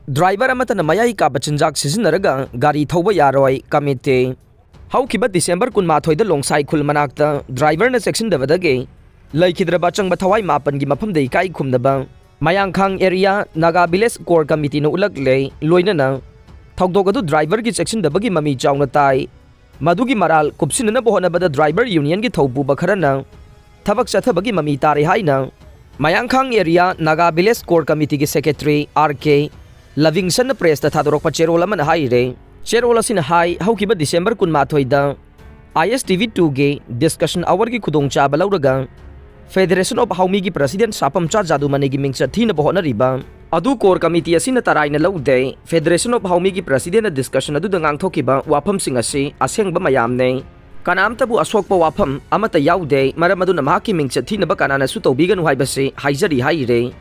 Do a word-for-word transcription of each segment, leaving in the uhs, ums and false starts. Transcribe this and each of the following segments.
Driver ꯑꯃꯠꯇꯅ ꯃꯌꯥꯏ ꯀꯥꯕ ꯆꯤꯟꯖꯥꯛ ꯁꯤꯖꯤꯟꯅꯔꯒ ꯒꯥꯔꯤ ꯊꯧꯕ ꯌꯥꯔꯣꯏ, ꯀꯃꯤꯇꯤ꯫ ꯍꯧꯈꯤꯕ ꯗꯤꯁꯦꯝꯕꯔ ꯀꯨꯟꯃꯥꯊꯣꯏꯗ ꯂꯣꯡꯁꯥꯏ ꯈꯨꯜ ꯃꯅꯥꯛꯇ ꯗ꯭ꯔꯥꯏꯚꯔꯅ ꯆꯦꯛꯁꯤꯟꯗꯕꯗꯒꯤ ꯂꯩꯈꯤꯗ꯭ꯔꯕ ꯑꯆꯪꯕ ꯊꯋꯥꯏ ꯃꯥꯄꯟꯒꯤ ꯃꯐꯝꯗ ꯏꯀꯥꯏ ꯈꯨꯝꯅꯕ ꯃꯌꯥꯡꯈꯥꯡ ꯑꯦꯔꯤꯌꯥ ꯅꯥꯒꯥ ꯚꯤꯂꯦꯖ ꯀꯣꯔ ꯀꯃꯤꯇꯤꯅ ꯎꯠꯂꯛꯂꯦ꯫ ꯂꯣꯏꯅꯅ ꯊꯧꯗꯣꯛ ꯑꯗꯨ ꯗ꯭ꯔꯥꯏꯚꯔꯒꯤ ꯆꯦꯛꯁꯤꯟꯗꯕꯒꯤ ꯃꯃꯤ ꯆꯥꯎꯅ ꯇꯥꯏ꯫ ꯃꯗꯨꯒꯤ ꯃꯔꯥꯜ ꯀꯨꯞꯁꯤꯟꯅꯅꯕ ꯍꯣꯠꯅꯕꯗ ꯗ꯭ꯔꯥꯏꯚꯔ ꯌꯨꯅꯤꯌꯟꯒꯤ ꯊꯧꯄꯨꯕ ꯈꯔꯅ ꯊꯕꯛ ꯆꯠꯊꯕꯒꯤ ꯃꯃꯤ ꯇꯥꯔꯦ ꯍꯥꯏꯅ Mayangkhang area Naga village core ꯀꯃꯤꯇꯤꯒꯤ ꯁꯦꯀ꯭ꯔꯦꯇꯔꯤ ꯑꯥꯔ ꯀꯦ ꯂꯚꯤꯡꯁꯟꯅ ꯄ꯭ꯔꯦꯁꯇ ꯊꯥꯗꯣꯔꯛꯄ ꯆꯦꯔꯣꯜ ꯑꯃꯅ ꯍꯥꯏꯔꯦ꯫ ꯆꯦꯔꯣꯜ ꯑꯁꯤꯅ ꯍꯥꯏ, ꯍꯧꯈꯤꯕ ꯗꯤꯁꯦꯝꯕꯔ ꯀꯨꯟꯃꯥꯊꯣꯏꯗ ꯑꯥꯏ ꯑꯦꯁ ꯇꯤ ꯚꯤ ꯇꯨꯒꯤ ꯗꯤꯁꯀꯁꯟ ꯑꯋꯥꯔꯒꯤ ꯈꯨꯗꯣꯡꯆꯥꯕ ꯂꯧꯔꯒ ꯐꯦꯗꯔꯦꯁꯟ ꯑꯣꯐ ꯍꯥꯎꯃꯤꯒꯤ ꯄ꯭ꯔꯁꯤꯗꯦꯟ ꯁꯥꯄꯝꯆꯥ ꯖꯥꯗꯨꯃꯅꯤꯒꯤ ꯃꯤꯡꯆꯠ ꯊꯤꯅꯕ ꯍꯣꯠꯅꯔꯤꯕ ꯑꯗꯨ ꯀꯣꯔ ꯀꯃꯤꯇꯤ ꯑꯁꯤꯅ ꯇꯔꯥꯏꯅ ꯂꯧꯗꯦ꯫ ꯐꯦꯗꯔꯦꯁꯟ ꯑꯣꯐ ꯍꯥꯎꯃꯤꯒꯤ ꯄ꯭ꯔꯁꯤꯗꯦꯟꯅ ꯗꯤꯁꯀꯁꯟ ꯑꯗꯨꯗ ꯉꯥꯡꯊꯣꯛꯈꯤꯕ ꯋꯥꯐꯝꯁꯤꯡ ꯑꯁꯤ ꯑꯁꯦꯡꯕ ꯃꯌꯥꯝꯅꯤ꯫ ꯀꯅꯥꯝꯇꯕꯨ ꯑꯁꯣꯛꯄ ꯋꯥꯐꯝ ꯑꯃꯠꯇ ꯌꯥꯎꯗꯦ, ꯃꯔꯝ ꯑꯗꯨꯅ ꯃꯍꯥꯛꯀꯤ ꯃꯤꯡꯆꯠ ꯊꯤꯅꯕ ꯀꯅꯥꯅꯁꯨ ꯇꯧꯕꯤꯒꯅꯨ ꯍꯥꯏꯕꯁꯤ ꯍꯥꯏꯖꯔꯤ ꯍꯥꯏꯔꯦ꯫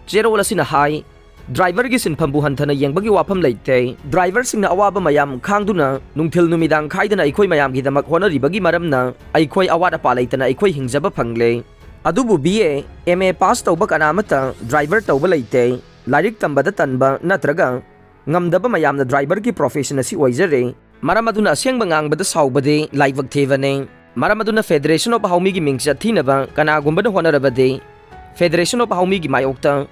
ꯆꯦꯔꯣꯜ ꯑꯁꯤꯅ ꯍꯥꯏ, ꯗ꯭ꯔꯥꯏꯚꯔꯒꯤ ꯁꯤꯟꯐꯝꯕꯨ ꯍꯟꯊꯅ ꯌꯦꯡꯕꯒꯤ ꯋꯥꯐꯝ ꯂꯩꯇꯦ꯫ ꯗ꯭ꯔꯥꯏꯚꯔꯁꯤꯡꯅ ꯑꯋꯥꯕ ꯃꯌꯥꯝ ꯈꯥꯡꯗꯨꯅ ꯅꯨꯡꯊꯤꯜ ꯅꯨꯃꯤꯗꯥꯡ ꯈꯥꯏꯗꯅ ꯑꯩꯈꯣꯏ ꯃꯌꯥꯝꯒꯤꯗꯃꯛ ꯍꯣꯠꯅꯔꯤꯕꯒꯤ ꯃꯔꯝꯅ ꯑꯩꯈꯣꯏ ꯑꯋꯥꯠ ꯑꯄꯥ ꯂꯩꯇꯅ ꯑꯩꯈꯣꯏ ꯍꯤꯡꯖꯕ ꯐꯪꯂꯦ꯫ ꯑꯗꯨꯕꯨ B A, M A pass ꯇꯧꯕ ꯀꯅꯥ ꯑꯃꯠꯇ ꯗ꯭ꯔꯥꯏꯚꯔ ꯇꯧꯕ ꯂꯩꯇꯦ꯫ ꯂꯥꯏꯔꯤꯛ ꯇꯝꯕꯗ ꯇꯟꯕ ꯅꯠꯇ꯭ꯔꯒ ꯉꯝꯗꯕ ꯃꯌꯥꯝꯅ ꯗ꯭ꯔꯥꯏꯚꯔꯒꯤ ꯄ꯭ꯔꯣꯐꯦꯁꯟ ꯑꯁꯤ ꯑꯣꯏꯖꯔꯦ꯫ ꯃꯔꯝ ꯑꯗꯨꯅ ꯑꯁꯦꯡꯕ ꯉꯥꯡꯕꯗ ꯁꯥꯎꯕꯗꯤ ꯂꯥꯏꯕꯛ ꯊꯤꯕꯅꯤ꯫ ꯃꯔꯝ ꯑꯗꯨꯅ ꯐꯦꯗꯔꯦꯁꯟ ꯑꯣꯐ ꯍꯥꯎꯃꯤꯒꯤ ꯃꯤꯡꯆꯠ ꯊꯤꯅꯕ ꯀꯅꯥꯒꯨꯝꯕꯅ ꯍꯣꯠꯅꯔꯕꯗꯤ ꯐꯦꯗꯔꯦꯁꯟ ꯑꯣꯐ ꯍꯥꯎꯃꯤꯒꯤ ꯃꯥꯌꯣꯛꯇ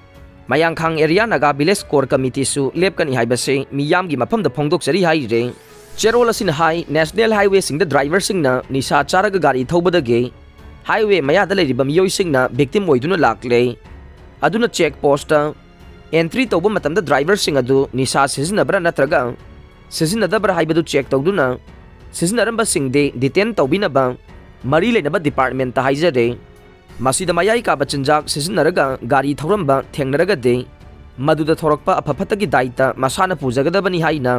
ꯃꯌꯥꯡꯈꯥꯡ ꯑꯦꯔꯤꯌꯥ ꯅꯥꯒꯥ ꯚꯤꯂꯦꯖ ꯀꯣꯔ ꯀꯃꯤꯇꯤꯁꯨ ꯂꯦꯞꯀꯅꯤ ꯍꯥꯏꯕꯁꯤ ꯃꯤꯌꯥꯝꯒꯤ ꯃꯐꯝꯗ ꯐꯣꯡꯗꯣꯛꯆꯔꯤ ꯍꯥꯏꯔꯦ꯫ ꯆꯦꯔꯣꯜ ꯑꯁꯤꯅ ꯍꯥꯏ, ꯅꯦꯁꯅꯦꯜ ꯍꯥꯏꯋꯦꯁꯤꯡꯗ ꯗ꯭ꯔꯥꯏꯚꯔꯁꯤꯡꯅ ꯅꯤꯁꯥ ꯆꯥꯔꯒ ꯒꯥꯔꯤ ꯊꯧꯕꯗꯒꯤ ꯍꯥꯏꯋꯦ ꯃꯌꯥꯗ ꯂꯩꯔꯤꯕ ꯃꯤꯑꯣꯏꯁꯤꯡꯅ ꯚꯤꯛꯇꯤꯝ ꯑꯣꯏꯗꯨꯅ ꯂꯥꯛꯂꯦ꯫ ꯑꯗꯨꯅ ꯆꯦꯛ ꯄꯣꯁꯇ ꯑꯦꯟꯇ꯭ꯔꯤ ꯇꯧꯕ ꯃꯇꯝꯗ ꯗ꯭ꯔꯥꯏꯚꯔꯁꯤꯡ ꯑꯗꯨ ꯅꯤꯁꯥ ꯁꯤꯖꯤꯟꯅꯕ꯭ꯔꯥ ꯅꯠꯇ꯭ꯔꯒ ꯁꯤꯖꯤꯟꯅꯗꯕ꯭ꯔꯥ ꯍꯥꯏꯕꯗꯨ ꯆꯦꯛ ꯇꯧꯗꯨꯅ ꯁꯤꯖꯤꯟꯅꯔꯝꯕꯁꯤꯡꯗꯤ ꯗꯤꯇꯦꯟ ꯇꯧꯕꯤꯅꯕ ꯃꯔꯤ ꯂꯩꯅꯕ ꯗꯤꯄꯥꯔꯠꯃꯦꯟꯇ ꯍꯥꯏꯖꯔꯦ꯫ ꯃꯁꯤꯗ ꯃꯌꯥꯏ ꯀꯥꯕ ꯆꯤꯟꯖꯥꯛ ꯁꯤꯖꯤꯟꯅꯔꯒ ꯒꯥꯔꯤ ꯊꯧꯔꯝꯕ ꯊꯦꯡꯅꯔꯒꯗꯤ ꯃꯗꯨꯗ ꯊꯣꯔꯛꯄ ꯑꯐ ꯐꯠꯇꯒꯤ ꯗꯥꯏꯇ ꯃꯁꯥꯅ ꯄꯨꯖꯒꯗꯕꯅꯤ ꯍꯥꯏꯅ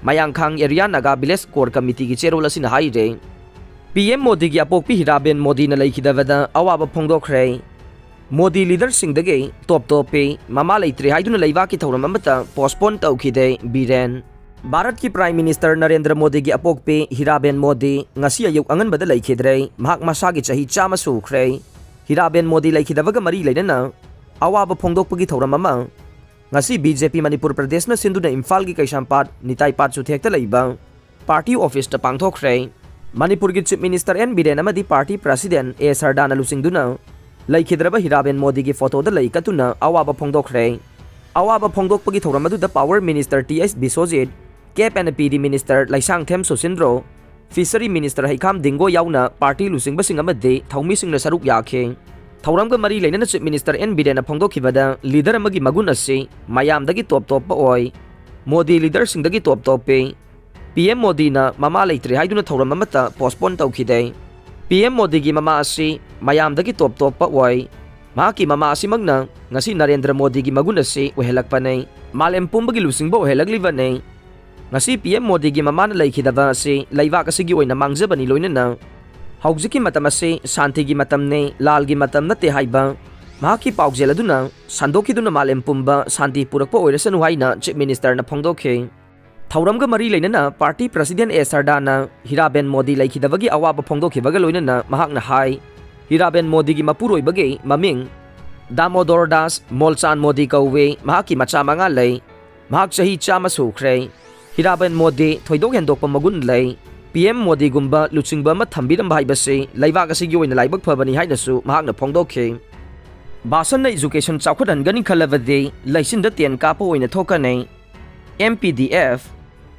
Mayangkhang area Naga village core ꯀꯃꯤꯇꯤꯒꯤ ꯆꯦꯔꯣꯜ ꯑꯁꯤꯅ ꯍꯥꯏꯔꯦ꯫ ꯄꯤ ꯑꯦꯝ ꯃꯣꯗꯤꯒꯤ ꯑꯄꯣꯛꯄꯤ ꯍꯤꯔꯥꯕꯦꯟ ꯃꯣꯗꯤꯅ ꯂꯩꯈꯤꯗꯕꯗ ꯑꯋꯥꯕ ꯐꯣꯡꯗꯣꯛꯈ꯭ꯔꯦ꯫ ꯃꯣꯗꯤ ꯂꯤꯗꯔꯁꯤꯡꯗꯒꯤ ꯇꯣꯞ ꯇꯣꯞꯄꯤ ꯃꯃꯥ ꯂꯩꯇ꯭ꯔꯦ ꯍꯥꯏꯗꯨꯅ ꯂꯩꯕꯥꯛꯀꯤ ꯊꯧꯔꯝ ꯑꯃꯠꯇ ꯄꯣꯁꯄꯣꯟ ꯇꯧꯈꯤꯗꯦ꯫ ꯕꯤꯔꯦꯟ꯫ ꯚꯥꯔꯠꯀꯤ ꯄ꯭ꯔꯥꯏꯝ ꯃꯤꯅꯤꯁꯇꯔ ꯅꯔꯦꯟꯗ꯭ꯔ ꯃꯣꯗꯤꯒꯤ ꯑꯄꯣꯛꯄꯤ ꯍꯤꯔꯥꯕꯦꯟ ꯃꯣꯗꯤ ꯉꯁꯤ ꯑꯌꯨꯛ ꯑꯉꯟꯕꯗ ꯂꯩꯈꯤꯗ꯭ꯔꯦ꯫ ꯃꯍꯥꯛ ꯃꯁꯥꯒꯤ ꯆꯍꯤ ꯆꯥꯝꯃ ꯁꯨꯈ꯭ꯔꯦ꯫ ꯍꯤꯔꯥꯕꯦꯟ ꯃꯣꯗꯤ ꯂꯩꯈꯤꯗꯕꯒ ꯃꯔꯤ ꯂꯩꯅꯅ ꯑꯋꯥꯕ ꯐꯣꯡꯗꯣꯛꯄꯒꯤ ꯊꯧꯔꯝ ꯑꯃ ꯉꯁꯤ ꯕꯤ ꯖꯦ ꯄꯤ ꯃꯅꯤꯄꯨꯔ ꯄ꯭ꯔꯗꯦꯁꯅ ꯁꯤꯟꯗꯨꯅ ꯏꯝꯐꯥꯜꯒꯤ ꯀꯩꯁꯥꯝꯄꯥꯠ ꯅꯤꯇꯥꯏ ꯄꯥꯠ ꯆꯨꯊꯦꯛꯇ ꯂꯩꯕ ꯄꯥꯔꯇꯤ ꯑꯣꯐꯤꯁꯇ ꯄꯥꯡꯊꯣꯛꯈ꯭ꯔꯦ꯫ ꯃꯅꯤꯄꯨꯔꯒꯤ ꯆꯤꯐ ꯃꯤꯅꯤꯁꯇꯔ ꯑꯦꯟ ꯕꯤꯔꯦꯟ ꯑꯃꯗꯤ ꯄꯥꯔꯇꯤ ꯄ꯭ꯔꯁꯤꯗꯦꯟ ꯑꯦ ꯁꯔꯗꯥꯅ ꯂꯨꯆꯤꯡꯗꯨꯅ ꯂꯩꯈꯤꯗ꯭ꯔꯕ ꯍꯤꯔꯥꯕꯦꯟ ꯃꯣꯗꯤꯒꯤ ꯐꯣꯇꯣꯗ ꯂꯩ ꯀꯠꯇꯨꯅ ꯑꯋꯥꯕ ꯐꯣꯡꯗꯣꯛꯈ꯭ꯔꯦ꯫ ꯑꯋꯥꯕ ꯐꯣꯡꯗꯣꯛꯄꯒꯤ ꯊꯧꯔꯝ ꯑꯗꯨꯗ ꯄꯥꯋꯔ ꯃꯤꯅꯤꯁꯇꯔ ꯇꯤ ꯑꯩꯆ ꯕꯤꯁꯣꯖꯤꯠ, ꯀꯦꯞ ꯑꯦꯟ ꯄꯤ ꯗꯤ ꯃꯤꯅꯤꯁꯇꯔ ꯂꯩꯁꯥꯡꯊꯦꯝ ꯁꯨꯁꯤꯟꯗ꯭ꯔꯣ, ꯐꯤꯁꯔꯤ ꯃꯤꯅꯤꯁꯇꯔ ꯍꯩꯈꯥꯝ ꯗꯤꯡꯒꯣ ꯌꯥꯎꯅ ꯄꯥꯔꯇꯤ ꯂꯨꯆꯤꯡꯕꯁꯤꯡ ꯑꯃꯗꯤ ꯊꯧꯃꯤꯁꯤꯡꯅ ꯁꯔꯨꯛ ꯌꯥꯈꯤ꯫ ꯊꯧꯔꯝꯒ ꯃꯔꯤ ꯂꯩꯅꯅ ꯆꯤꯐ ꯃꯤꯅꯤꯁꯇꯔ ꯑꯦꯟ ꯕꯤꯔꯦꯟꯅ ꯐꯣꯡꯗꯣꯛꯈꯤꯕꯗ ꯂꯤꯗꯔ ꯑꯃꯒꯤ ꯃꯒꯨꯟ ꯑꯁꯤ ꯃꯌꯥꯝꯗꯒꯤ ꯇꯣꯞ ꯇꯣꯞꯄ ꯑꯣꯏ꯫ ꯃꯣꯗꯤ ꯂꯤꯗꯔꯁꯤꯡꯗꯒꯤ ꯇꯣꯞ ꯇꯣꯞꯄꯤ꯫ ꯄꯤ ꯑꯦꯝ ꯃꯣꯗꯤꯅ ꯃꯃꯥ ꯂꯩꯇ꯭ꯔꯦ ꯍꯥꯏꯗꯨꯅ ꯊꯧꯔꯝ ꯑꯃꯠꯇ ꯄꯣꯁꯄꯣꯟ ꯇꯧꯈꯤꯗꯦ꯫ ꯄꯤ ꯑꯦꯝ ꯃꯣꯗꯤꯒꯤ ꯃꯃꯥ ꯑꯁꯤ ꯃꯌꯥꯝꯗꯒꯤ ꯇꯣꯞ ꯇꯣꯞꯄ ꯑꯣꯏ꯫ ꯃꯍꯥꯛꯀꯤ ꯃꯃꯥ ꯑꯁꯤꯃꯛꯅ ꯉꯁꯤ ꯅꯔꯦꯟꯗ꯭ꯔ ꯃꯣꯗꯤꯒꯤ ꯃꯒꯨꯟ ꯑꯁꯤ ꯑꯣꯏꯍꯜꯂꯛꯄꯅꯤ꯫ ꯃꯥꯂꯦꯝ ꯄꯨꯝꯕꯒꯤ ꯂꯨꯆꯤꯡꯕ ꯑꯣꯏꯍꯜꯂꯛꯂꯤꯕꯅꯤ꯫ ꯉꯁꯤ ꯄꯤ ꯑꯦꯝ ꯃꯣꯗꯤꯒꯤ ꯃꯃꯥꯅ ꯂꯩꯈꯤꯗꯕ ꯑꯁꯤ ꯂꯩꯕꯥꯛ ꯑꯁꯤꯒꯤ ꯑꯣꯏꯅ ꯃꯥꯡꯖꯕꯅꯤ, ꯂꯣꯏꯅꯅ ꯍꯧꯖꯤꯛꯀꯤ ꯃꯇꯝ ꯑꯁꯤ ꯁꯥꯟꯇꯤꯒꯤ ꯃꯇꯝꯅꯤ, ꯂꯥꯜꯒꯤ ꯃꯇꯝ ꯅꯠꯇꯦ ꯍꯥꯏꯕ ꯃꯍꯥꯛꯀꯤ ꯄꯥꯎꯖꯦꯜ ꯑꯗꯨꯅ ꯁꯟꯗꯣꯛꯈꯤꯗꯨꯅ ꯃꯥꯂꯦꯝ ꯄꯨꯝꯕ ꯁꯥꯟꯇꯤ ꯄꯨꯔꯛꯄ ꯑꯣꯏꯔꯁꯅꯨ ꯍꯥꯏꯅ ꯆꯤꯐ ꯃꯤꯅꯤꯁꯇꯔꯅ ꯐꯣꯡꯗꯣꯛꯈꯤ꯫ ꯊꯧꯔꯝꯒ ꯃꯔꯤ ꯂꯩꯅꯅ ꯄꯥꯔꯇꯤ ꯄ꯭ꯔꯁꯤꯗꯦꯟ ꯑꯦ ꯁꯔꯗꯥꯅ ꯍꯤꯔꯥꯕꯦꯟ ꯃꯣꯗꯤ ꯂꯩꯈꯤꯗꯕꯒꯤ ꯑꯋꯥꯕ ꯐꯣꯡꯗꯣꯛꯈꯤꯕꯒ ꯂꯣꯏꯅꯅ ꯃꯍꯥꯛꯅ ꯍꯥꯏ, ꯍꯤꯔꯥꯕꯦꯟ ꯃꯣꯗꯤꯒꯤ ꯃꯄꯨꯔꯣꯏꯕꯒꯤ ꯃꯃꯤꯡ ꯗꯥꯃꯣꯗꯣꯔ ꯗꯥꯁ ꯃꯣꯜꯆꯥꯟ ꯃꯣꯗꯤ ꯀꯧꯏ꯫ ꯃꯍꯥꯛꯀꯤ ꯃꯆꯥ ꯃꯉꯥ ꯂꯩ꯫ ꯃꯍꯥꯛ ꯆꯍꯤ ꯆꯥꯝꯃ ꯁꯨꯈ꯭ꯔꯦ꯫ ꯍꯤꯔꯥꯕꯦꯟ ꯃꯣꯗꯤ ꯊꯣꯏꯗꯣꯛ ꯍꯦꯟꯗꯣꯛꯄ ꯃꯒꯨꯟ ꯂꯩ꯫ ꯄꯤ ꯑꯦꯝ ꯃꯣꯗꯤꯒꯨꯝꯕ ꯂꯨꯆꯤꯡꯕ ꯑꯃ ꯊꯝꯕꯤꯔꯝꯕ ꯍꯥꯏꯕꯁꯤ ꯂꯩꯕꯥꯛ ꯑꯁꯤꯒꯤ ꯑꯣꯏꯅ ꯂꯥꯏꯕꯛ ꯐꯕꯅꯤ ꯍꯥꯏꯅꯁꯨ ꯃꯍꯥꯛꯅ ꯐꯣꯡꯗꯣꯛꯈꯤ꯫ ꯚꯥꯁꯟꯅ ꯏꯖꯨꯀꯦꯁꯟ ꯆꯥꯎꯈꯠꯍꯟꯒꯅꯤ ꯈꯜꯂꯕꯗꯤ ꯂꯩꯆꯤꯟꯗ ꯇꯦꯟ ꯀꯥꯞꯄ ꯑꯣꯏꯅ ꯊꯣꯛꯀꯅꯤ꯫ M P D F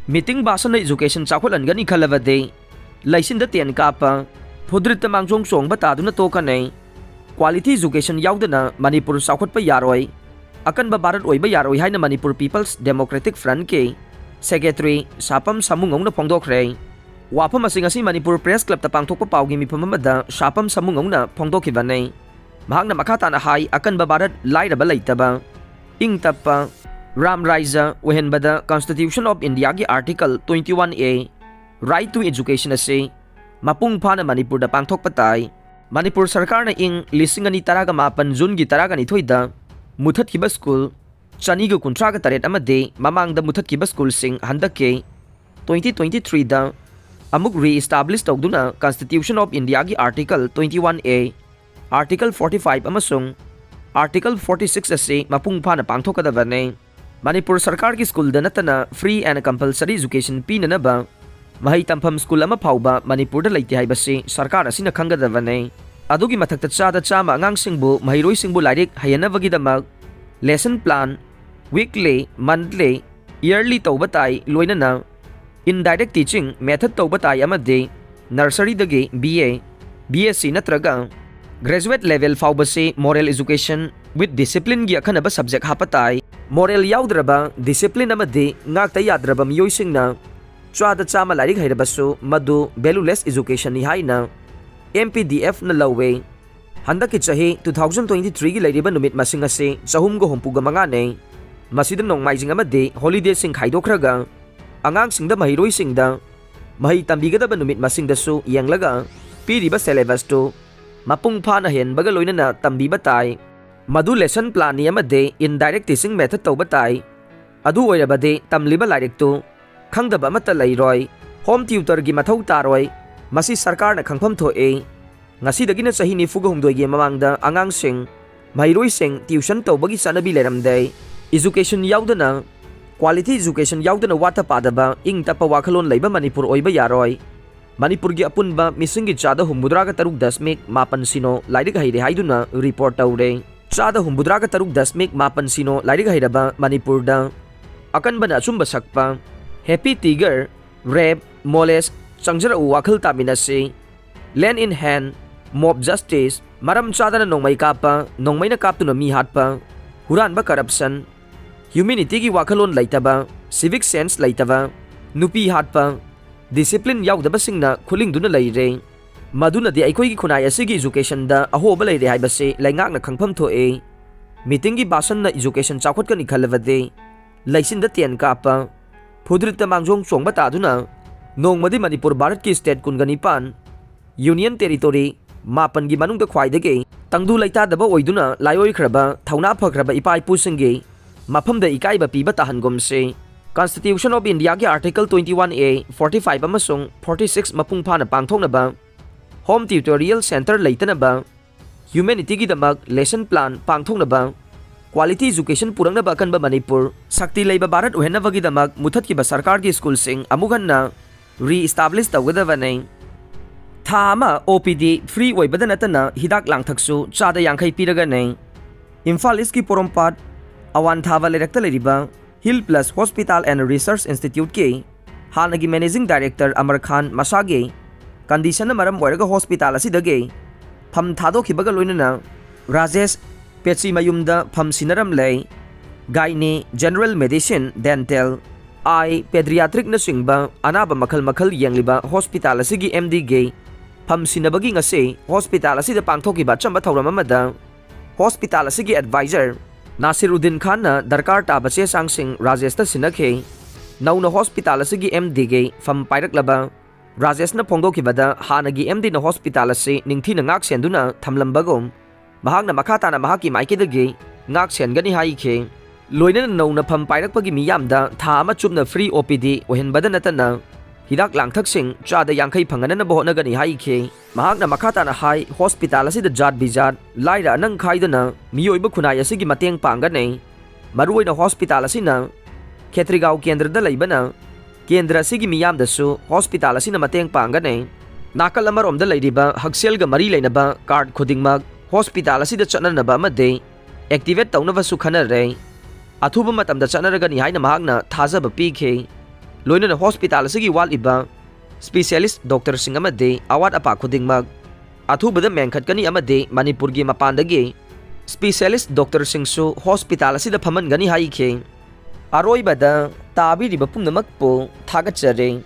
meeting ꯚꯥꯁꯟꯅ ꯏꯖꯨꯀꯦꯁꯟ ꯆꯥꯎꯈꯠꯍꯟꯒꯅꯤ ꯈꯜꯂꯕꯗꯤ ꯂꯩꯆꯤꯟꯗ ꯇꯦꯟ ꯀꯥꯞꯄ, ꯐꯨꯗ꯭ꯔꯤꯠꯇ ꯃꯥꯡꯖꯣꯡ ꯆꯣꯡꯕ ꯇꯥꯗꯨꯅ ꯇꯣꯛꯀꯅꯤ꯫ ꯀ꯭ꯋꯥꯂꯤꯇꯤ ꯏꯖꯨꯀꯦꯁꯟ ꯌꯥꯎꯗꯅ ꯃꯅꯤꯄꯨꯔ ꯆꯥꯎꯈꯠꯄ ꯌꯥꯔꯣꯏ, ꯑꯀꯟꯕ ꯚꯥꯔꯠ ꯑꯣꯏꯕ ꯌꯥꯔꯣꯏ ꯍꯥꯏꯅ ꯃꯅꯤꯄꯨꯔ ꯄꯤꯄꯜꯁ ꯗꯦꯃꯣꯀ꯭ꯔꯦꯇꯤꯛ ꯐ꯭ꯔꯟꯠꯀꯤ ꯁꯦꯀ꯭ꯔꯦꯇꯔꯤ ꯁꯥꯄꯝ ꯁꯥꯃꯨꯉꯧꯅ ꯐꯣꯡꯗꯣꯛꯈ꯭ꯔꯦ꯫ ꯋꯥꯐꯝ ꯑꯁꯤ ꯉꯁꯤ ꯃꯅꯤꯄꯨꯔ ꯄ꯭ꯔꯦꯁ ꯀ꯭ꯂꯕꯇ ꯄꯥꯡꯊꯣꯛꯄ ꯄꯥꯎꯒꯤ ꯃꯤꯐꯝ ꯑꯃꯗ ꯁꯥꯄꯝ ꯁꯥꯃꯨꯉꯧꯅ ꯐꯣꯡꯗꯣꯛꯈꯤꯕꯅꯤ꯫ ꯃꯍꯥꯛꯅ ꯃꯈꯥ ꯇꯥꯅ ꯍꯥꯏ, ꯑꯀꯟꯕ ꯚꯥꯔꯠ, ꯂꯥꯏꯔꯕ ꯂꯩꯇꯕ, ꯏꯪ ꯇꯞꯄ, ꯔꯥꯝ ꯔꯥꯏꯖ ꯑꯣꯏꯍꯟꯕꯗ Constitution of Indiaꯒꯤ Article twenty one A, Right to Education ꯑꯁꯤ ꯃꯄꯨꯡ ꯐꯥꯅ ꯃꯅꯤꯄꯨꯔꯗ ꯄꯥꯡꯊꯣꯛꯄ ꯇꯥꯏ꯫ ꯃꯅꯤꯄꯨꯔ ꯁꯔꯀꯥꯔꯅ ꯏꯪ ꯂꯤꯁꯤꯡ ꯑꯅꯤ ꯇꯔꯥꯒ ꯃꯥꯄꯟ ꯖꯨꯟꯒꯤ ꯇꯔꯥꯒ ꯅꯤꯊꯣꯏꯗ ꯃꯨꯊꯠꯈꯤꯕ ꯁ꯭ꯀꯨꯜ ꯆꯅꯤꯒ ꯀꯨꯟꯊ꯭ꯔꯥꯒ ꯇꯔꯦꯠ ꯑꯃꯗꯤ ꯃꯃꯥꯡꯗ ꯃꯨꯊꯠꯈꯤꯕ ꯁ꯭ꯀꯨꯜꯁꯤꯡ ꯍꯟꯗꯛꯀꯤ twenty twenty threeꯗ ꯑꯃꯨꯛ re-establish ꯇꯧꯗꯨꯅ Constitution of Indiaꯒꯤ Article twenty one A, Article forty five ꯑꯃꯁꯨꯡ Article forty six ꯑꯁꯤ ꯃꯄꯨꯡ ꯐꯥꯅ ꯄꯥꯡꯊꯣꯛꯀꯗꯕꯅꯤ꯫ ꯃꯅꯤꯄꯨꯔ ꯁꯔꯀꯥꯔꯒꯤ ꯁ꯭ꯀꯨꯜꯗ ꯅꯠꯇꯅ free and compulsory education ꯄꯤꯅꯅꯕ ꯃꯍꯩ ꯇꯝꯐꯝ ꯁ꯭ꯀꯨꯜ ꯑꯃ ꯐꯥꯎꯕ ꯃꯅꯤꯄꯨꯔꯗ ꯂꯩꯇꯦ ꯍꯥꯏꯕꯁꯤ ꯁꯔꯀꯥꯔ ꯑꯁꯤꯅ ꯈꯪꯒꯗꯕꯅꯤ꯫ ꯑꯗꯨꯒꯤ ꯃꯊꯛꯇ ꯆꯥꯗ ꯆꯥꯝꯃ ꯑꯉꯥꯡꯁꯤꯡꯕꯨ ꯃꯍꯩꯔꯣꯏꯁꯤꯡꯕꯨ ꯂꯥꯏꯔꯤꯛ ꯍꯩꯍꯟꯅꯕꯒꯤꯗꯃꯛ lesson plan, weekly, monthly, yearly ꯇꯧꯕ ꯇꯥꯏ, ꯂꯣꯏꯅꯅ indirect teaching method ꯇꯧꯕ ꯇꯥꯏ ꯑꯃꯗꯤ nurseryꯗꯒꯤ B A, B S C ꯅꯠꯇ꯭ꯔꯒ graduate level ꯐꯥꯎꯕꯁꯤ moral education with disciplineꯒꯤ ꯑꯈꯟꯅꯕ subject ꯍꯥꯞꯄ ꯇꯥꯏ꯫ Moral ꯌꯥꯎꯗ꯭ꯔꯕ, discipline ꯑꯃꯗꯤ ꯉꯥꯛꯇ ꯌꯥꯗ꯭ꯔꯕ ꯃꯤꯑꯣꯏꯁꯤꯡꯅ ꯆꯥꯗ ꯆꯥꯝꯃ ꯂꯥꯏꯔꯤꯛ ꯍꯩꯔꯕꯁꯨ ꯃꯗꯨ valueless educationꯅꯤ ꯍꯥꯏꯅ M P D Fꯅ ꯂꯧꯋꯦ꯫ ꯍꯟꯗꯛꯀꯤ ꯆꯍꯤ two thousand twenty threeꯒꯤ ꯂꯩꯔꯤꯕ ꯅꯨꯃꯤꯠ ꯃꯁꯤꯡ ꯑꯁꯤ ꯆꯍꯨꯝꯒ ꯍꯨꯝꯐꯨꯒ ꯃꯉꯥꯅꯤ꯫ ꯃꯁꯤꯗ ꯅꯣꯡꯃꯥꯏꯖꯤꯡ ꯑꯃꯗꯤ holidayꯁꯤꯡ ꯈꯥꯏꯗꯣꯛꯈ꯭ꯔꯒ ꯑꯉꯥꯡꯁꯤꯡꯗ, ꯃꯍꯩꯔꯣꯏꯁꯤꯡꯗ ꯃꯍꯩ ꯇꯝꯕꯤꯒꯗꯕ ꯅꯨꯃꯤꯠ ꯃꯁꯤꯡꯗꯁꯨ ꯌꯦꯡꯂꯒ ꯄꯤꯔꯤꯕ syllabusꯇꯨ ꯃꯄꯨꯡ ꯐꯥꯅ ꯍꯦꯟꯕꯒ ꯂꯣꯏꯅꯅ ꯇꯝꯕꯤꯕ ꯇꯥꯏ꯫ ꯃꯗꯨ lesson planꯅꯤ ꯑꯃꯗꯤ indirect teaching method ꯇꯧꯕ ꯇꯥꯏ꯫ ꯑꯗꯨ ꯑꯣꯏꯔꯕꯗꯤ ꯇꯝꯂꯤꯕ ꯂꯥꯏꯔꯤꯛꯇꯨ ꯈꯪꯗꯕ ꯑꯃꯠꯇ ꯂꯩꯔꯣꯏ꯫ Home tutorꯒꯤ ꯃꯊꯧ ꯇꯥꯔꯣꯏ꯫ ꯃꯁꯤ ꯁꯔꯀꯥꯔꯅ ꯈꯪꯐꯝ ꯊꯣꯛꯏ꯫ ꯉꯁꯤꯗꯒꯤꯅ ꯆꯍꯤ ꯅꯤꯐꯨꯒ ꯍꯨꯝꯗꯣꯏꯒꯤ ꯃꯃꯥꯡꯗ ꯑꯉꯥꯡꯁꯤꯡ, ꯃꯍꯩꯔꯣꯏꯁꯤꯡ tuition ꯇꯧꯕꯒꯤ ꯆꯠꯅꯕꯤ ꯂꯩꯔꯝꯗꯦ꯫ Education ꯌꯥꯎꯗꯅ, quality education ꯌꯥꯎꯗꯅ ꯋꯥꯠꯇ ꯄꯥꯗꯕ, ꯏꯪ ꯇꯞꯄ ꯋꯥꯈꯜꯂꯣꯟ ꯂꯩꯕ ꯃꯅꯤꯄꯨꯔ ꯑꯣꯏꯕ ꯌꯥꯔꯣꯏ꯫ ꯃꯅꯤꯄꯨꯔꯒꯤ ꯑꯄꯨꯟꯕ ꯃꯤꯁꯤꯡꯒꯤ ꯆꯥꯗ ꯍꯨꯝꯐꯨꯇꯔꯥꯒ ꯇꯔꯨꯛ ꯗꯁꯃꯤꯛ ꯃꯥꯄꯟ ꯁꯤꯅꯣ ꯂꯥꯏꯔꯤꯛ ꯍꯩꯔꯦ ꯍꯥꯏꯗꯨꯅ report ꯇꯧꯔꯦ꯫ ꯆꯥꯗ ꯍꯨꯝꯐꯨꯇꯔꯥꯒ ꯇꯔꯨꯛ ꯗꯁꯃꯤꯛ ꯃꯥꯄꯟ ꯁꯤꯅꯣ ꯂꯥꯏꯔꯤꯛ ꯍꯩꯔꯕ ꯃꯅꯤꯄꯨꯔꯗ ꯑꯀꯟꯕꯅ ꯑꯆꯨꯝꯕ ꯁꯛꯄ, Happy Tiger, Rape, Molest, ꯆꯪꯖꯔꯛꯎ ꯋꯥꯈꯜ ꯇꯥꯃꯤꯟꯅꯁꯤ, Lend in Hand, Mob Justice, ꯃꯔꯝ ꯆꯥꯗꯅ ꯅꯣꯡꯃꯩ ꯀꯥꯞꯄ, ꯅꯣꯡꯃꯩꯅ ꯀꯥꯞꯇꯨꯅ ꯃꯤ ꯍꯥꯠꯄ, ꯍꯨꯔꯥꯟꯕ, corruption, humanityꯒꯤ ꯋꯥꯈꯜꯂꯣꯟ ꯂꯩꯇꯕ, civic sense ꯂꯩꯇꯕ, ꯅꯨꯄꯤ ꯍꯥꯠꯄ, discipline ꯌꯥꯎꯗꯕꯁꯤꯡꯅ ꯈꯨꯠꯂꯤꯡꯗꯨꯅ ꯂꯩꯔꯦ꯫ ꯃꯗꯨꯅꯗꯤ ꯑꯩꯈꯣꯏꯒꯤ ꯈꯨꯟꯅꯥꯏ ꯑꯁꯤꯒꯤ educationꯗ ꯑꯍꯣꯕ ꯂꯩꯔꯦ ꯍꯥꯏꯕꯁꯤ ꯂꯩꯉꯥꯛꯅ ꯈꯪꯐꯝ ꯊꯣꯛꯏ꯫ Meetingꯒꯤ ꯚꯥꯁꯟꯅ education ꯆꯥꯎꯈꯠꯀꯅꯤ ꯈꯜꯂꯕꯗꯤ ꯂꯩꯆꯤꯟꯗ ꯇꯦꯟ ꯀꯥꯞꯄ, ꯐꯨꯗ꯭ꯔꯤꯠꯇ ꯃꯥꯡꯖꯣꯡ ꯆꯣꯡꯕ ꯇꯥꯗꯨꯅ ꯅꯣꯡꯃꯗꯤ ꯃꯅꯤꯄꯨꯔ ꯚꯥꯔꯠꯀꯤ state ꯀꯨꯟꯒ ꯅꯤꯄꯥꯟ, Union Territory ꯃꯥꯄꯟꯒꯤ ꯃꯅꯨꯡꯗ ꯈ꯭ꯋꯥꯏꯗꯒꯤ ꯇꯪꯗꯨ ꯂꯩꯇꯥꯗꯕ ꯑꯣꯏꯗꯨꯅ ꯂꯥꯏꯑꯣꯏꯈ꯭ꯔꯕ ꯊꯧꯅꯥ ꯐꯈ꯭ꯔꯕ ꯏꯄꯥ ꯏꯄꯨꯁꯤꯡꯒꯤ ꯃꯐꯝꯗ ꯏꯀꯥꯏꯕ ꯄꯤꯕ ꯇꯥꯍꯟꯒꯨꯝꯁꯤ꯫ Constitution of Indiaꯒꯤ Article twenty one A, forty five ꯑꯃꯁꯨꯡ forty six ꯃꯄꯨꯡ ꯐꯥꯅ ꯄꯥꯡꯊꯣꯛꯅꯕ, Home Tutorial Centre ꯂꯩꯇꯅꯕ, ꯍ꯭ꯌꯨꯃꯦꯅꯤꯇꯤꯒꯤꯗꯃꯛ ꯂꯦꯁꯟ ꯄ꯭ꯂꯥꯟ ꯄꯥꯡꯊꯣꯛꯅꯕ, ꯀ꯭ꯋꯥꯂꯤꯇꯤ ꯑꯦꯖꯨꯀꯦꯁꯟ ꯄꯨꯔꯛꯅꯕ ꯑꯀꯟꯕ ꯃꯅꯤꯄꯨꯔ, ꯁꯛꯇꯤ ꯂꯩꯕ ꯚꯥꯔꯠ ꯑꯣꯏꯍꯟꯅꯕꯒꯤꯗꯃꯛ ꯃꯨꯊꯠꯈꯤꯕ ꯁꯔꯀꯥꯔꯒꯤ ꯁ꯭ꯀꯨꯜꯁꯤꯡ ꯑꯃꯨꯛ ꯍꯟꯅ ꯔꯤꯏꯁꯇꯥꯕ꯭ꯂꯤꯁ ꯇꯧꯒꯗꯕꯅꯤ꯫ ꯊꯥ ꯑꯃ ꯑꯣ ꯄꯤ ꯗꯤ ꯐ꯭ꯔꯤ ꯑꯣꯏꯕꯗ ꯅꯠꯇꯅ ꯍꯤꯗꯥꯛ ꯂꯥꯡꯊꯛꯁꯨ ꯆꯥꯗ ꯌꯥꯡꯈꯩ ꯄꯤꯔꯒꯅꯤ꯫ ꯏꯝꯐꯥꯜ ꯏꯁꯀꯤ ꯄꯣꯔꯣꯝꯄꯥꯠ ꯑꯋꯥꯟꯊꯥꯕ ꯂꯩꯔꯛꯇ ꯂꯩꯔꯤꯕ ꯍꯤꯜ ꯄ꯭ꯂꯁ ꯍꯣꯁꯄꯤꯇꯥꯜ ꯑꯦꯟ ꯔꯤꯁꯔꯁ ꯏꯟꯁꯇꯤꯇ꯭ꯌꯨꯠꯀꯤ ꯍꯥꯟꯅꯒꯤ ꯃꯦꯅꯦꯖꯤꯡ ꯗꯥꯏꯔꯦꯛꯇꯔ ꯑꯃꯔ ꯈꯥꯟ ꯃꯁꯥꯒꯤ ꯀꯟꯗꯤꯁꯟꯅ ꯃꯔꯝ ꯑꯣꯏꯔꯒ ꯍꯣꯁꯄꯤꯇꯥꯜ ꯑꯁꯤꯗꯒꯤ ꯐꯝ ꯊꯥꯗꯣꯛꯈꯤꯕꯒ ꯂꯣꯏꯅꯅ ꯔꯥꯖꯦꯁ ꯄꯦꯠꯁꯤ ꯃꯌꯨꯝꯗ ꯐꯝ ꯁꯤꯟꯅꯔꯝꯂꯦ꯫ ꯒꯥꯏꯅꯤ, ꯖꯦꯅꯔꯦꯜ ꯃꯦꯗꯤꯁꯤꯟ, ꯗꯦꯟꯇꯦꯜ, ꯑꯥꯏ, ꯄꯦꯗ꯭ꯔꯤꯌꯥꯇ꯭ꯔꯤꯛꯅꯆꯤꯡꯕ ꯑꯅꯥꯕ ꯃꯈꯜ ꯃꯈꯜ ꯌꯦꯡꯂꯤꯕ ꯍꯣꯁꯄꯤꯇꯥꯜ ꯑꯁꯤꯒꯤ ꯑꯦꯝ ꯗꯤꯒꯤ ꯐꯝ ꯁꯤꯟꯅꯕꯒꯤ ꯉꯁꯤ ꯍꯣꯁꯄꯤꯇꯥꯜ ꯑꯁꯤꯗ ꯄꯥꯡꯊꯣꯛꯈꯤꯕ ꯑꯆꯝꯕ ꯊꯧꯔꯝ ꯑꯃꯗ ꯍꯣꯁꯄꯤꯇꯥꯜ ꯑꯁꯤꯒꯤ ꯑꯦꯗꯚꯥꯏꯖꯔ ꯅꯥꯁꯤꯔꯨꯗꯤꯟ ꯈꯥꯟꯅ ꯗꯔꯀꯥꯔ ꯇꯥꯕ ꯆꯦ ꯆꯥꯡꯁꯤꯡ ꯔꯥꯖꯦꯁꯇ ꯁꯤꯟꯅꯈꯤ꯫ ꯅꯧꯅ ꯍꯣꯁꯄꯤꯇꯥꯜ ꯑꯁꯤꯒꯤ ꯑꯦꯝ ꯗꯤꯒꯤ ꯐꯝ ꯄꯥꯏꯔꯛꯂꯕ ꯔꯥꯖꯦꯁꯅ ꯐꯣꯡꯗꯣꯛꯈꯤꯕꯗ ꯍꯥꯟꯅꯒꯤ ꯑꯦꯝ ꯗꯤꯅ ꯍꯣꯁꯄꯤꯇꯥꯜ ꯑꯁꯤ ꯅꯤꯡꯊꯤꯅ ꯉꯥꯛ ꯁꯦꯟꯗꯨꯅ ꯊꯝꯂꯝꯕꯒꯨꯝ, ꯃꯍꯥꯛꯅ ꯃꯈꯥ ꯇꯥꯅ ꯃꯍꯥꯛꯀꯤ ꯃꯥꯏꯀꯩꯗꯒꯤ ꯉꯥꯛ ꯁꯦꯟꯒꯅꯤ ꯍꯥꯏꯈꯤ꯫ ꯂꯣꯏꯅꯅ ꯅꯧꯅ ꯐꯝ ꯄꯥꯏꯔꯛꯄꯒꯤ ꯃꯤꯌꯥꯝꯗ ꯊꯥ ꯑꯃ ꯆꯨꯞꯅ ꯐ꯭ꯔꯤ ꯑꯣ ꯄꯤ ꯗꯤ ꯑꯣꯏꯍꯟꯕꯗ ꯅꯠꯇꯅ ꯍꯤꯗꯥꯛ ꯂꯥꯡꯊꯛꯁꯤꯡ ꯆꯥꯗ ꯌꯥꯡꯈꯩ ꯐꯪꯍꯟꯅꯕ ꯍꯣꯠꯅꯒꯅꯤ ꯍꯥꯏꯈꯤ꯫ ꯃꯍꯥꯛꯅ ꯃꯈꯥ ꯇꯥꯅ ꯍꯥꯏ, ꯍꯣꯁꯄꯤꯇꯥꯜ ꯑꯁꯤꯗ ꯖꯥꯠ ꯕꯤꯖꯥꯠ, ꯂꯥꯏꯔ ꯑꯅꯪ ꯈꯥꯏꯗꯅ ꯃꯤꯑꯣꯏꯕ ꯈꯨꯟꯅꯥꯏ ꯑꯁꯤꯒꯤ ꯃꯇꯦꯡ ꯄꯥꯡꯒꯅꯤ꯫ ꯃꯔꯨꯑꯣꯏꯅ ꯍꯣꯁꯄꯤꯇꯥꯜ ꯑꯁꯤꯅ ꯈꯦꯇ꯭ꯔꯤꯒꯥꯎ ꯀꯦꯟꯗ꯭ꯔꯗ ꯂꯩꯕꯅ ꯀꯦꯟꯗ꯭ꯔ ꯑꯁꯤꯒꯤ ꯃꯤꯌꯥꯝꯗꯁꯨ ꯍꯣꯁꯄꯤꯇꯥꯜ ꯑꯁꯤꯅ ꯃꯇꯦꯡ ꯄꯥꯡꯒꯅꯤ꯫ ꯅꯥꯀꯜ ꯑꯃꯔꯣꯝꯗ ꯂꯩꯔꯤꯕ ꯍꯛꯁꯦꯜꯒ ꯃꯔꯤ ꯂꯩꯅꯕ ꯀꯥꯔꯗ ꯈꯨꯗꯤꯡꯃꯛ ꯍꯣꯁꯄꯤꯇꯥꯜ ꯑꯁꯤꯗ ꯆꯠꯅꯅꯕ ꯑꯃꯗꯤ ꯑꯦꯛꯇꯤꯚꯦꯠ ꯇꯧꯅꯕꯁꯨ ꯈꯟꯅꯔꯦ꯫ ꯑꯊꯨꯕ ꯃꯇꯝꯗ ꯆꯠꯅꯔꯒꯅꯤ ꯍꯥꯏꯅ ꯃꯍꯥꯛꯅ ꯊꯥꯖꯕ ꯄꯤꯈꯤ꯫ ꯂꯣꯏꯅꯅ ꯍꯣꯁꯄꯤꯇꯥꯜ ꯑꯁꯤꯒꯤ ꯋꯥꯠꯂꯤꯕ ꯁ꯭ꯄꯤꯁꯦꯂꯤꯁ ꯗꯣꯛꯇꯔꯁꯤꯡ ꯑꯃꯗꯤ ꯑꯋꯥꯠ ꯑꯄꯥ ꯈꯨꯗꯤꯡꯃꯛ ꯑꯊꯨꯕꯗ ꯃꯦꯟꯈꯠꯀꯅꯤ ꯑꯃꯗꯤ ꯃꯅꯤꯄꯨꯔꯒꯤ ꯃꯄꯥꯟꯗꯒꯤ ꯁ꯭ꯄꯤꯁꯦꯂꯤꯁ ꯗꯣꯛꯇꯔꯁꯤꯡꯁꯨ ꯍꯣꯁꯄꯤꯇꯥꯜ ꯑꯁꯤꯗ ꯐꯝꯍꯟꯒꯅꯤ ꯍꯥꯏꯈꯤ꯫ ꯑꯔꯣꯏꯕꯗ ꯇꯥꯕꯤꯔꯤꯕ ꯄꯨꯝꯅꯃꯛꯄꯨ ꯊꯥꯒꯠꯆꯔꯤ꯫